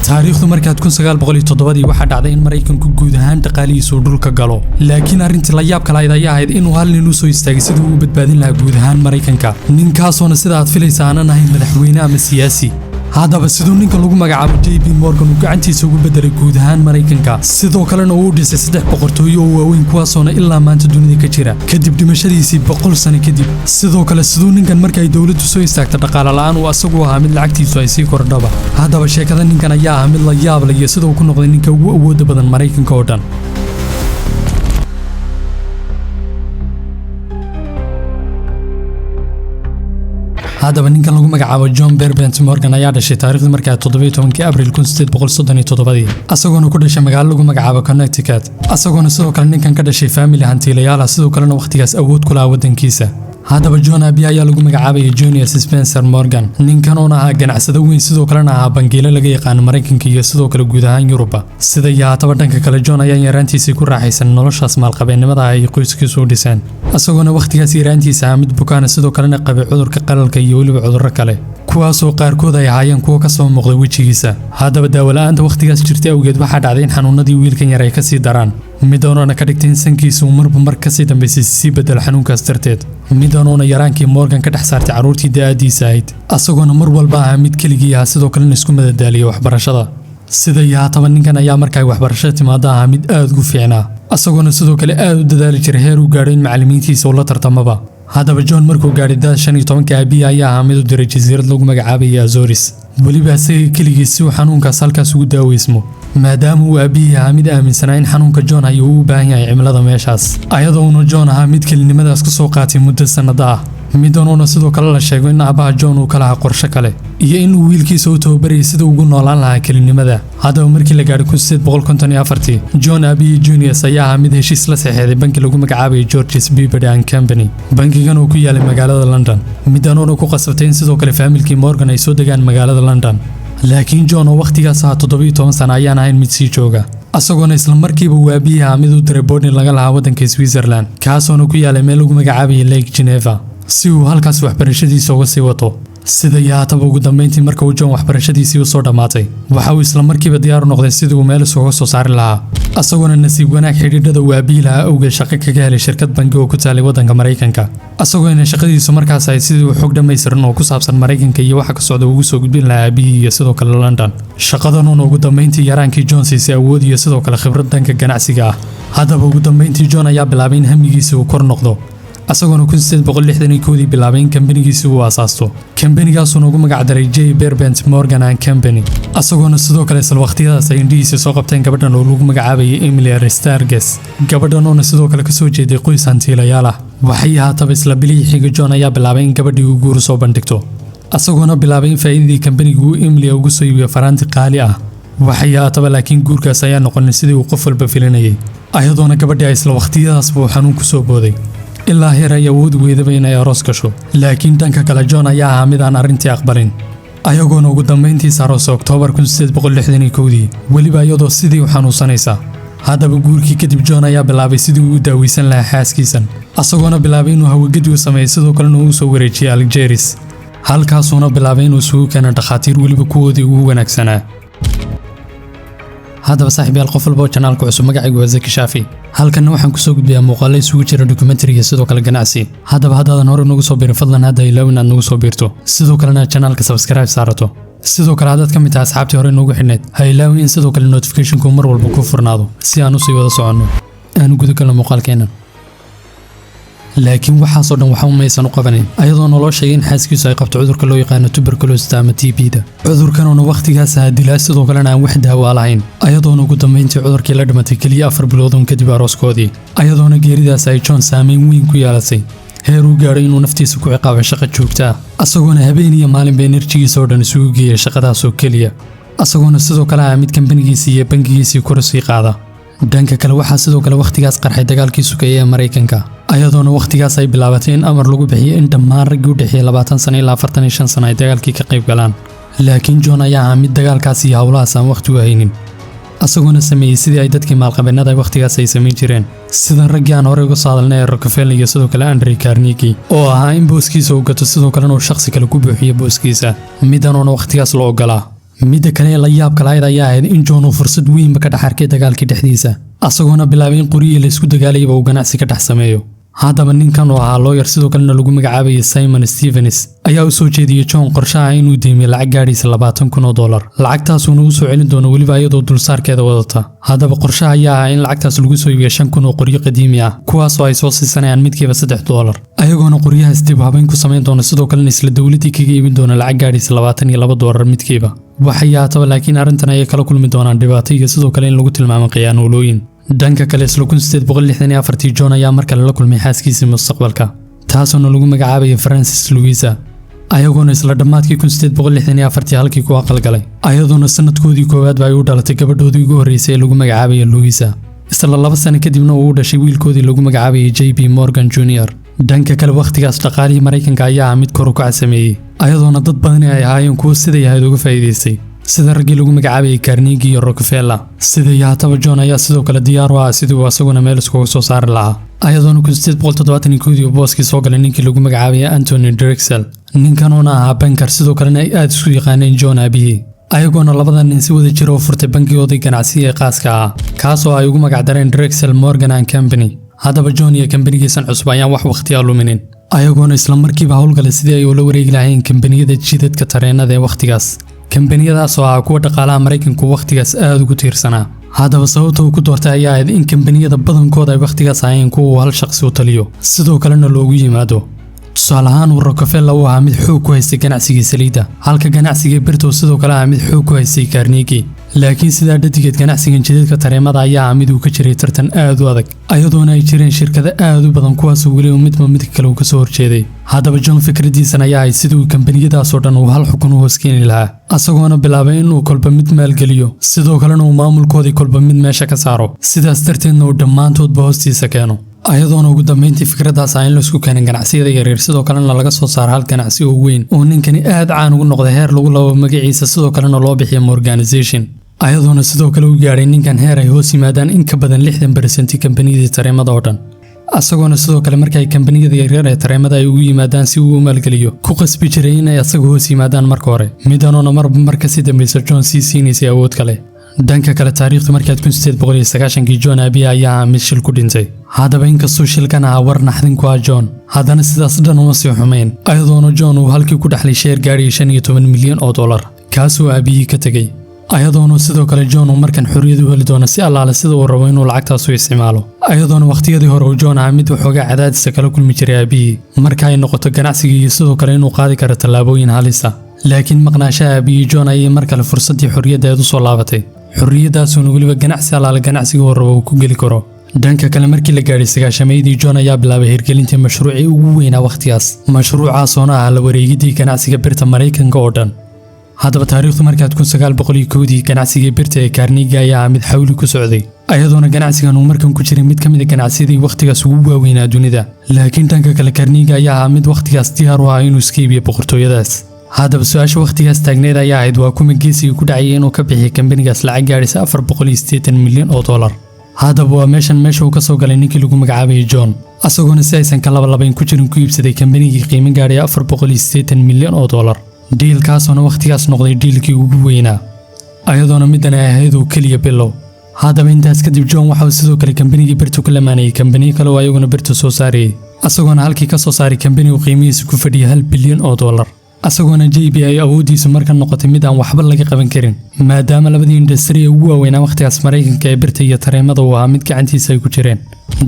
Taariikhdu markaad 1907dii waxaa dhacday in Maraykanku guud ahaan dhaqaalihiisu uu dhulka galo, laakiin arrintii la yaabka lahayd ayaa ahayd inuu hal nin u soo istaagay sidii uu u badbaadin lahaa guud ahaan Maraykanka, ninkaasoona sida aad filaysa aanan ahayn madaxweyne ama siyaasi. Haddaba siduu ninka lagu magacaabo JP Morgan uu gacantiisa ugu bedelay guud ahaan Maraykanka, sidoo kalena uu u dhisay 3 boqortooyo oo waaweyn kuwaasoona ilaa maanta dunida ka jira kadib dhimashadiisii 100 sano kadib. Sidoo kale siduu ninkan marka ay dowladdu soo istaagta dhaqaale la'aan uu asagu ahaa mid lacagtiisu ay sii kordhaba. Haddaba sheekada ninkan ayaa ah mid la yaab leh iyo sida uu ku noqday ninka ugu awoodda badan Maraykanka oo dhan. Haddaba ninkan lagu magacaabo John Pierpont Morgan ayaa dhashay taariikhdu markaa 17 Abriil 1837, asagoona ku dhashay magaalo lagu magacaabo Connecticut, asagoona sidoo kale ninkan ka dhashay family hantiilayaal ah, sidoo kalena waqtigaas awood ku lahaa waddankiisa. Haddaba John Abi ayaa lagu magacaabaya Junius Spencer Morgan, ninkan oona ahaa ganacsade weyn, sidoo kalena ahaa bangiile laga yaqaano Maraykanka iyo sidoo kale guud ahaan Yuruba. Sida iyo haataba dhanka kale John ayaa yaraantiisii ku raaxaysan noloshaas maalqabeennimada ah ay qoyskiisu u dhiseen, asagoona waqtigaas yaraantiisa ahaa mid bukaana, sidoo kalena qabay cudurka qalalka iyo weliba cudurro kale, kuwaasoo qaarkood ay ahaayeen kuwo ka soo muuqday wejigiisa. Haddaba daawo la'aanta waqtigaas jirtay awgeed waxaa dhacday in xanuunadii wiilkan yar ay ka sii daraan, midaanoona ka dhigtay in sankiisa uu marba mar kasii dambaysay sii bedelo xanuunkaas darteed. Midaanoona yaraankii Morgan ka dhex saartay carruurtii da'aadiisa ahayd, asagoona mar walba ahaa mid keligii ahaa, sidoo kalena isku madadaaliyay waxbarashada. Sida iyo haataba ninkan ayaa markaa waxbarashada timaada ahaa mid aad ugu fiicnaa, asagoona sidoo kale aad u dadaali jiray heer uu gaadho in macallimiintiisa uu la tartamaba. Haddaba John markuu gaadhay da'da 15 aabihii ayaa ahaa mid u diray jasiirad lagu magacaabayay Azores, weliba isaga keligii si uu xanuunkaas halkaas ugu daaweysmo, maadaama uu aabihii ahaa mid aaminsanaa in xanuunka John hayo uu u baahan yahay cimilada meeshaas, ayadoona John ahaa mid kelinimadaas ku soo qaatay muddo sannado ah. Midanuuna sidoo kale la sheego in aabbaha John uu ka lahaa qorshe kale iyo in uu wiilkiisa u tababarayay sida ugu noolaan lahaa kelinimada. Haddaba markii la gaadhay 1854, John aabihii Junius ayaa ahaa mid heshiis la saxeexday banki lagu magacaabayay Georges Peabody and Company, bankigan oo ku yaalay magaalada London. Midanuuna ku qasabtay in sidoo kale faamilkii Morgan ay soo degaan magaalada London, laakiin John oo waqtigaas ahaa 17 sano ayaan ahayn mid sii jooga, asagoona isla markiiba uu aabihii ahaa mid u diray boarding laga lahaa waddanka Switzerland, kaasoona ku yaalay meel lagu magacaabayay Lake Geneva, si uu halkaas waxbarashadiisa uga sii wato. Sida iyo haataba ugu dambeyntii marka uu John waxbarashadiisii u soo dhammaatay, waxa uu isla markiiba diyaar u noqday sidii uu meel isuga soo saari lahaa, asagoona nasiib wanaag xidhiidhada uu aabihii lahaa awgeed shaqo kaga helay shirkad bangi oo ku taalay waddanka Maraykanka, asagoona shaqadiisu markaas ahayd sidii uu xog dhammaystiran oo ku saabsan Maraykanka iyo waxa ka socda ugu soo gudbin lahaa aabihii iyo sidoo kale London. Shaqadanuuna ugu dambeyntii yaraankii John siisay awood iyo sidoo kale khibrad dhanka ganacsiga ah. Haddaba ugu dambeyntii John ayaa bilaabay in hamigiisa uu kor noqdo, asagoona 1861 bilaabay in kambanigiisi uu aasaasto, kambanigaasuuna ugu magac daray J Pierpont Morgan and Company, asagoona sidoo kale isla waqtiyadaas ay indhihiisa soo qabteen gabadhan oo lagu magacaabayay Emily Aristarges, gabadhan oona sidoo kale kasoo jeeday qoys hantiilayaal ah. Waxay ahaataba isla bilihii xiga John ayaa bilaabay in gabadhii uu guur soo bandhigto, asagoona bilaabay in faa'iidadii kambanigu uu Emily ugu soo iibiyo faraanti qaali ah. Waxay ahaataba laakiin guurkaas ayaa noqonin sidii uu qof walba filinayay, ayadoona gabadhii ay isla waqtiyadaasba uu xanuun ku soo booday ilaa heer ay awood weydaba inay aroos gasho. Laakiin dhanka kale John ayaa ahaa mid aan arrintii aqbalin, ayagoona ugu dambeyntiisa aroosay Oktoobar 1861, weliba iyadoo sidii u xanuunsanaysa. Haddaba guurkii kadib John ayaa bilaabay sidii uu u daaweysan lahaa xaaskiisan, asagoona bilaabay inuu hawagedi u sameeyo, sidoo kalena uu soo wareejiyay Algeris, halkaasuuna bilaabay inuu isugu keeno dhakhaatiir weliba kuwoodii ugu wanaagsanaa. Haddaba saaxiibayaal, qof walba oo janaalka cusub, magacaygu waa Zaki Shaafi. Halkanna waxaan kusoo gudbiyaa muuqaallo isugu jira documentary iyo sidoo kale ganacsi. Haddaba haddaadan hore nagu soo biirin, fadlan hadda ilaaw inaad nagu soo biirto, sidoo kalena aad janaalka subscribe saarato. Sidoo kale haddaad ka mid tahay asxaabtii hore noogu xidhnayd, ha ilaawin in sidoo kale notificationku mar walba ku furnaado si aan usii wada soconno. Aanu guda galno muuqaalkeennan. Laakiin waxaasoo dhan waxa maysan u qabanin, ayadoo naloo sheegay in xaaskiisu ay qabto cudurka loo yaqaano tuberculosis ama TB-da, cudurkanuuna wakhtigaas ahaa dilaa, sidoo kalena aan wax daawo lahayn, ayadoona ugu dambeyntii cudurkii la dhimatay keliya 4 bilood uun kadib arooskoodii, ayadoona geeridaas ay John saameyn weyn ku yeelatay, heer uu gaadho inuu naftiisa ku ciqaabo shaqo joogta ah, asagoona habeen iyo maalinba enerjigiisa oo dhan isugu geeya shaqadaasoo keliya, asagoona sidoo kale ah mid kambanigiisii iyo bangigiisii kor sii qaada. Dhanka kale waxaa sidoo kale wakhtigaas qarxay dagaalkii sukeeye ee Maraykanka, ayadoona wakhtigaas ay bilaabatay in amar lagu bixiyay in dhammaan raggii u dhexeeyay 20 sano ilaa 45 sano ay dagaalkii ka qayb galaan. Laakiin John ayaa ahaa mid dagaalkaas iyo howlahaas aan wakhti u haynin, asagoona sameeyey sidii ay dadkii maalqabeennada wakhtigaas ay samayn jireen, sida raggii aan horey uga soo hadalnay ee Rockefeller iyo sidoo kale Andre Carnegie, oo ahaa in booskiisa uu gato, sidoo kalena uu shakhsi kale ku buuxiyo booskiisa, midanuuna wakhtigaas la ogolaa. Midda kale ee la yaabka lahayd ayaa ahayd in John uu fursad weynba ka dhex arkay dagaalkii dhexdiisa, asagoona bilaabay in qoryihii la isku dagaalayaba uu ganacsi ka dhex sameeyo. Haddaba ninkan oo ahaa lawyer, sidoo kalena lagu magacaabayay Simon Stevens, ayaa u soo jeediyey John qorshaha inuu deymiyo lacag gaadhaysa $20,000, lacagtaasuuna u soo celin doono weliba iyadoo dulsaarkeeda wadata. Haddaba qorshaha ayaa ahaa in lacagtaas lagu soo iibiyo 5,000 oo qoryo qadiimi ah, kuwaasoo ay soo siisanayaan midkiiba $3, ayagoona qoryahaas dib habayn ku samayn doona, sidoo kalena isla dowladdii kaga iibin doona lacag gaadhaysa $22 midkiiba. Waxay haataba laakiin arrintan ayay kala kulmi doonaan dhibaato iyo sidoo kale in lagu tilmaamo khiyaanoolooyin. Dhanka kale, isla 1864-tii John ayaa mar kale la kulmay xaaskiisii mustaqbalka, taasoona lagu magacaabaya Francis Louisa, ayagoona isla dhammaadkii 1864-tii halkii ku aqalgalay, ayadoona sanadkoodii koowaad ba ay u dhalatay gabadhoodii ugu horreysay ee lagu magacaabaya Louisa. Isla 2 sano kadibna uu u dhashay wiilkoodii lagu magacaabayay J.P. Morgan Jr. Dhanka kale, wakhtigaas dhaqaalihii Maraykanka ayaa ah mid kor u kaca sameeyey, ayadoona dad badani ay ahaayeen kuwo siday ahayd uga faa'iidaystay, sida raggii lagu magacaabayay Carnegie iyo Rockefeller. Sida iyo hataba John ayaa sidoo kale diyaar u ah sidii uu asaguna meel iskugu soo saari lahaa, ayadoona 1871-dii uu booskii soo galay ninkii lagu magacaabayay Anthony Drexel, ninkanuuna ahaa banker, sidoo kalena ay aad isku yaqaaneen John aabihii, ayagoona labada nin si wada jira u furtay bangigoodii ganacsiga ee qaaska ah, kaasoo ay ugu magacdareen Drexel Morgan and Company. Haddaba John iyo kambanigiisan cusub ayaan wax wakhtiya luminin, ayagoona isla markiiba howlgalay sidii ay ula wareegi lahayn kambaniyada jidadka tareenada ee wakhtigaas, kambaniyadaas oo ah kuwa dhaqaalaha Maraykanku wakhtigaas aad ugu tiirsanaa. Haddaba sababta uu ku doortay ayaa ahayd in kambaniyada badankooda ay wakhtigaas ahayeen kuwa uu hal shaqsi u taliyo, sidoo kalena loogu yimaado. Tusaale ahaan, uu Rockefeller u ahaa mid xoog ku haystay ganacsigii saliidda, halka ganacsigii birta uu sidoo kale ahaa mid xoog ku haystay Carnegie. Laakiin sidaa dhadigeed, ganacsigan jidadka tareemada ayaa ah mid uu ka jiray tartan aad u adag, ayadoona ay jireen shirkado aad u badan, kuwaasoo weliba midba midka kale uu kasoo horjeeday. Haddaba John fikradiisan ayaa ahayd sidii uu kambaniyadaasoo dhan uu hal xukun u hoos keeni lahaa, asagoona bilaabay inuu kolba mid maalgeliyo, sidoo kalena uu maamulkoodii kolba mid meesha ka saaro, sidaas darteedna uu dhammaantoodba hoostiisa keeno, ayadoona ugu dambeyntii fikraddaas ah in laisku keenay ganacsiyada yaryar, sidoo kalena laga soo saaro hal ganacsi oo weyn, oo ninkani aad caan ugu noqday heer lagu labo magaciisa, sidoo kalena loo bixiya Morganization, ayadoona sidoo kale u gaadhay ninkan heer ay hoos yimaadaan in ka badan 60% kambaniyadii tareemada oo dhan, asagoona sidoo kale marka ay kambaniyada yaryar ee tareemada ay ugu yimaadaan si uu u maalgeliyo ku qasbi jiray inay asaga hoos yimaadaan marka hore, midanoona marba mar kasii dambaysa John sii siinaysay awood kale. Dhanka kale, taariikhdu markaad 1890-kii John aabihi ayaa ahaa mid shil ku dhintay. Haddaba inkastuu shilkan ahaa war naxdin ku ah John, haddana sidaas dhan uma sii xumayn, ayadoona John uu halkii ku dhexlay share gaadhaya $15 milyan, kaasuu aabihii ka tegey, ayadoona sidoo kale John uu markan xorriyad u heli doono si allaale sida uu rabo inuu lacagtaas u isticmaalo, ayadoona wakhtiyadii hore uu John ahaa mid waxoogaa cadaadisa kala kulmi jiray aabihii marka ay noqoto ganacsiga iyo sidoo kale inuu qaadi karo tallaabooyin halisa. Laakiin maqnaashaha aabihii John ayay mar kale fursaddii xorriyaddeed u soo laabatay, xorriyaddaasuuna weliba ganacsi allaale ganacsiga uu rabo uu ku geli karo. Dhanka kale, markii la gaadhay sagaashameydii, John ayaa bilaabay hirgelintii mashruucii ugu weynaa wakhtigaas, mashruucaasoona ah la wareegidii ganacsiga birta Maraykanka oo dhan. Haddaba taariikhdu markaad 1901-dii ganacsigii birta ee Carnegie ayaa ah mid xawli ku socday, ayadoona ganacsigan uu markan ku jiray mid ka mid a ganacsiyadii wakhtigaas ugu waaweynaa dunida. Laakiin dhanka kale, Carnegie ayaa ahaa mid wakhtigaas diyaar u ah inuu iska iibiyo boqortooyadaas. Haddaba su-aasha wakhtigaas taagneed ayaa ahayd: waa kuma geesigii ku dhacayay inuu ka bixiyo kambanigaas lacag gaadhaysa $480 milyan? Haddaba waa meeshan meesha uu ka soo galay ninkii lagu magacaabayay John, asagoona si aysan ka labalabayn ku jirin ku iibsaday kambanigii qiimo gaadhaya $480 milyan, dealkaasoona wakhtigaas noqday dealkii ugu weynaa, ayadoona middan ay ahayd oo keliya bilow. Haddaba intaas kadib John waxa uu sidoo kale kambanigii birtu ku lamaanayay kambaniyo kale oo ayaguna birtu soo saarayay, asagoona halkii ka soo saaray kambanigu qiimihiisa ku fadhiyay $1 bilyan, asagoona JB ay awooddiisu markan noqotay mid aan waxba laga qaban karin, maadaama labadii industry ee ugu waaweynaa wakhtigaas Maraykanka ee birta iyo tareemada uu ahaa mid gacantiisa ay ku jireen.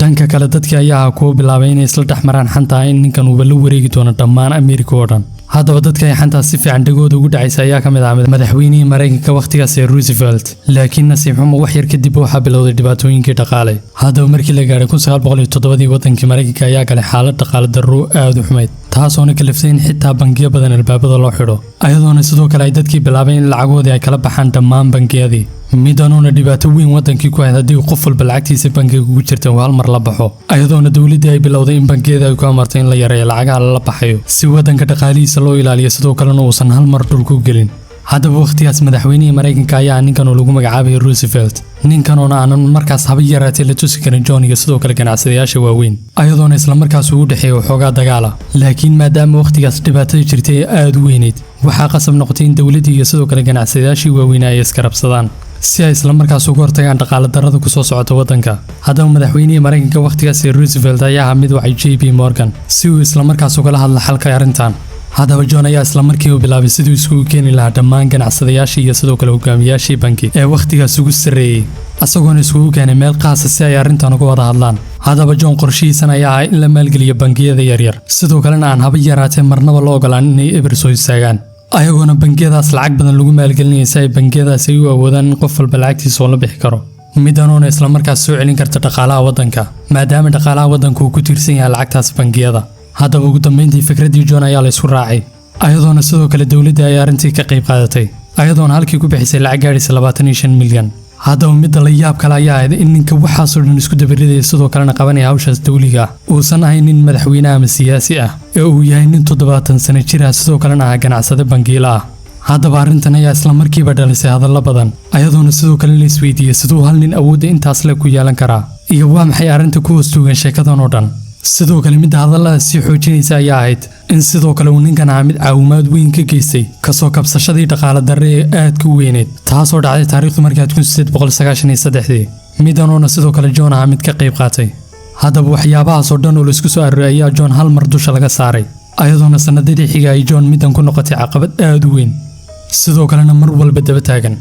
Dhanka kale, dadkii ayaa ahaa kuwo bilaabay inay isla dhex maraan xanta ah in ninkan uuba la wareegi doono dhammaan Ameerika oo dhan. Haddaba dadka ay xantaas si fiican dhegooda ugu dhacaysa ayaa ka mid ah madaxweynihii Maraykanka wakhtigaas ee Roosevelt. Laakiin nasiib xumo, wax yar kadib waxaa bilowday dhibaatooyinkii dhaqaale. Haddaba markii la gaadhay 1907-dii, wadankii Maraykanka ayaa galay xaalad dhaqaale darro aad u xumayd, taasoona kaliftay in xitaa bangiyo badan albaabada loo xidho, ayadoona sidoo kale ay dadkii bilaabay in lacagoodii ay kala baxaan dhammaan bangiyadii, midanuuna dhibaato weyn wadankii ku ahayd haddii qof walba lacagtiisa bangiga ugu jirta uu hal mar la baxo, ayadoona dowladdii ay bilowday in bangiyada ay ku amartay in la yareeyo lacagaha lala baxayo si wadanka dhaqaalihiisa loo ilaaliyo, sidoo kalena uusan hal mar dhulku gelin. Haddaba wakhtigaas madaxweynihii Maraykanka ayaa ninkan oo lagu magacaabay Roosevelt, ninkanoona aanan markaas haba yaraatee la tusi karin John iyo sidoo kale ganacsadayaasha waaweyn, ayadoona islamarkaas ugu dhexeeya waxoogaa dagaala. Laakiin maadaama wakhtigaas dhibaatada jirtay ee aada u weyneyd, waxaa qasab noqotay in dowladdii iyo sidoo kale ganacsadayaashii waaweynaa ay iskarabsadaan si ay islamarkaas uga hortagaan dhaqaale darrada kusoo socota waddanka. Haddaba madaxweynihii Maraykanka wakhtigaas ee Roosevelt ayaa ahaa mid wacay JP Morgan si uu islamarkaas ugala hadla xalka arrintan. Haddaba John ayaa islamarkiiba bilaabay siduu isugu keeni lahaa dhammaan ganacsadayaashii iyo sidoo kale hogaamiyaashii banki ee wakhtigaas ugu sarreeyey, asagoona isugu keenay meel qaasa si ay arrintan uga wada hadlaan. Haddaba John qorshihiisan ayaa ahaa in la maalgeliyo bangiyada yaryar, sidoo kalena aan haba yaraatee marnaba la ogolaan inay eber soo istaagaan, ayagoona bangiyadaas lacag badan lagu maalgelinaya si ay bangiyadaas ay u awoodaan in qof walba lacagtiisa oo la bixi karo, midanoona islamarkaas soo celin karta dhaqaalaha waddanka, maadaama dhaqaalaha waddanka uu ku tiirsan yahay lacagtaas bangiyada. Haddaba ugu dambeyntii fikraddii John ayaa la isku raacay, ayadoona sidoo kale dowladda ay arrintii ka qayb qaadatay, ayadoona halkii ku bixisay lacag gaadhaysa 25 milyan. Haddaba midda la yaab kale ayaa ahayd in ninka waxaasoo dhan isku dabaridaya, sidoo kalena qabanaya hawshaas dawliga ah, uusan ahayn nin madaxweyne ama siyaasi ah ee uu yahay nin 70 sano jir ah, sidoo kalena ah ganacsade bangiila ah. Haddaba arrintan ayaa isla markiiba dhalisay hadallo badan, ayadoona sidoo kale la isweydiiyey siduu hal nin awoodda intaas le ku yeelan karaa iyo waa maxay arrinta ku hoos tuugan sheekadan oo dhan. Sidoo kale midda hadallada sii xoojinaysa ayaa ahayd in sidoo kale uu ninkan ahaa mid caawimaad weyn ka geystay kasoo kabsashadii dhaqaale darre ee aadka u weyneyd, taasoo dhacday taariikhdu markaad 1893-dii, midanoona sidoo kale John ahaa mid ka qayb qaatay. Haddaba waxyaabahaas oo dhan oo laisku soo arooriyay ayaa John hal mar dusha laga saaray, ayadoona sanadadii xiga ay John middan ku noqotay caqabad aad u weyn, sidoo kalena mar walba daba taagan.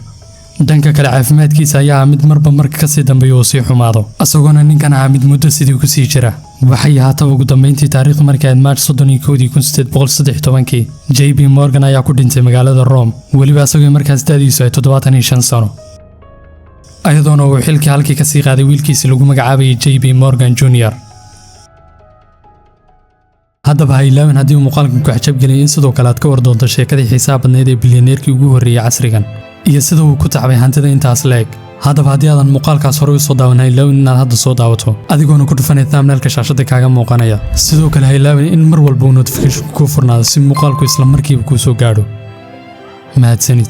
Dhanka kale caafimaadkiisa ayaa ah mid marba marka kasii dambeeya uu sii xumaado, isagoona ninkan ahaa mid muddo sidii kusii jira. Waxay ahaataba ugu dambeyntii taariikhdu markii ahayd March 31-dii 1813-kii, JP Morgan ayaa ku dhintay magaalada Rome, weliba isagoo markaas da'diisu ay 75 sano, ayadoona uu xilkii halkii kasii qaaday wiilkiisi lagu magacaabayay JP Morgan Junior. Haddaba ha ilaawin haddii uu muuqaalkan ku xajab geliyay in sidoo kale aad ka war doonto sheekadii xiisaha badnayd ee bilyaneerkii ugu horreeyey casrigan iyo sida uu ku tacbay hantida intaas leeg. Haddaba haddii aadan muuqaalkaas horey u soo daawan, ha ilaawin inaad hadda soo daawato adigoona ku dhufanay thumbnailka shaashada kaaga muuqanaya. Sidoo kale ha ilaawin in mar walba uu notification kuu furnaado si muuqaalku isla markiiba kuu soo gaadho. Mahadsanid.